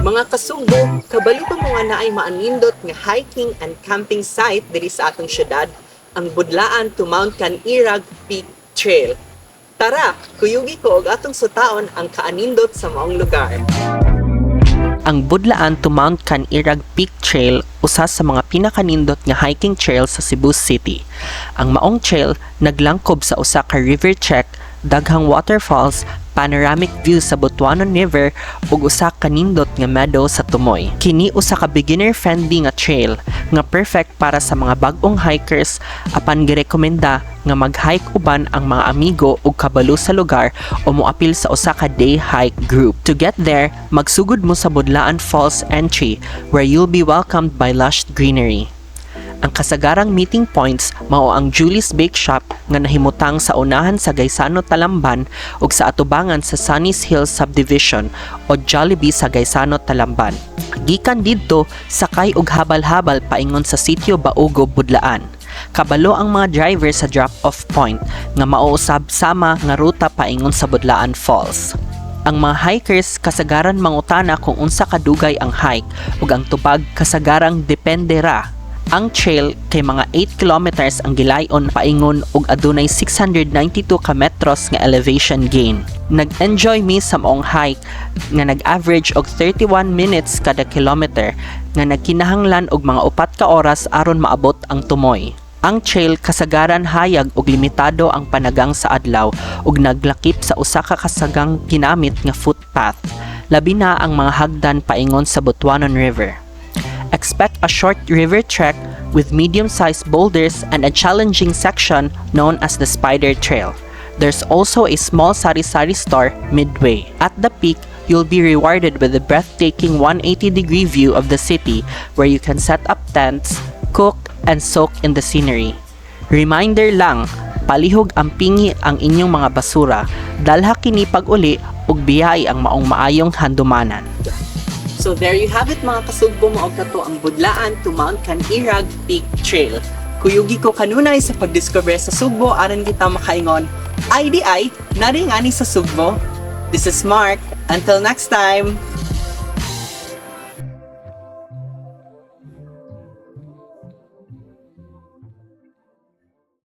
Mga kasugbo, kabalo ba mo nga naay maanindot nga hiking and camping site diri sa atong syudad, ang Budlaan to Mount Kan-irag Peak Trail? Tara, kuyugi ko og atong sutaon ang kaanindot sa maong lugar. Ang Budlaan to Mount Kan-irag Peak Trail usa sa mga pinakanindot nga hiking trail sa Cebu City. Ang maong trail naglangkob sa usa ka river trek, daghang waterfalls, panoramic view sa Butuanon River ug usa ka nindot nga meadow sa tumoy. Kini usa ka beginner-friendly nga trail nga perfect para sa mga bag-ong hikers, apan girekomenda nga mag-hike uban ang mga amigo ug kabalo sa lugar o moapil sa usa ka day hike group. To get there, magsugod mo sa Budlaan Falls entry, where you'll be welcomed by lush greenery. Ang kasagarang meeting points mao ang Julie's Bake Shop nga nahimutang sa unahan sa Gaisano Talamban ug sa atubangan sa Sunny's Hills Subdivision o Jollibee sa Gaisano Talamban. Gikan didto, sakay og habal-habal paingon sa Sitio Baugo, Budlaan. Kabalo ang mga driver sa drop-off point nga mao usab sama nga ruta paingon sa Budlaan Falls. Ang mga hikers kasagaran mangutana kung unsa kadugay ang hike, ug ang tubag kasagarang depende ra. Ang trail kay mga 8 kilometers ang gilayon paingon ug adunay 692 ka metros nga elevation gain. Nag-enjoy mi sa maong hike nga nag-average og 31 minutes kada kilometer nga nagkinahanglan og mga 4 ka oras aron maabot ang tumoy. Ang trail kasagaran hayag ug limitado ang panagang sa adlaw ug naglakip sa usa ka kasagang ginamit nga footpath, labi na ang mga hagdan paingon sa Butuanon River. Expect a short river trek with medium-sized boulders and a challenging section known as the Spider Trail. There's also a small sari-sari store midway. At the peak, you'll be rewarded with a breathtaking 180-degree view of the city, where you can set up tents, cook, and soak in the scenery. Reminder lang, palihog ampingi ang inyong mga basura. Dalha kini pag-uli ug biyai ang maong maayong handumanan. So there you have it, mga kasugbo, mao kato ang Budlaan to Mount Kan-irag Peak Trail. Kuyugi ko kanunay sa pagdiscover sa Sugbo aron kita makaingon, "Ay diay, naa diay ani sa Sugbo." This is Mark. Until next time.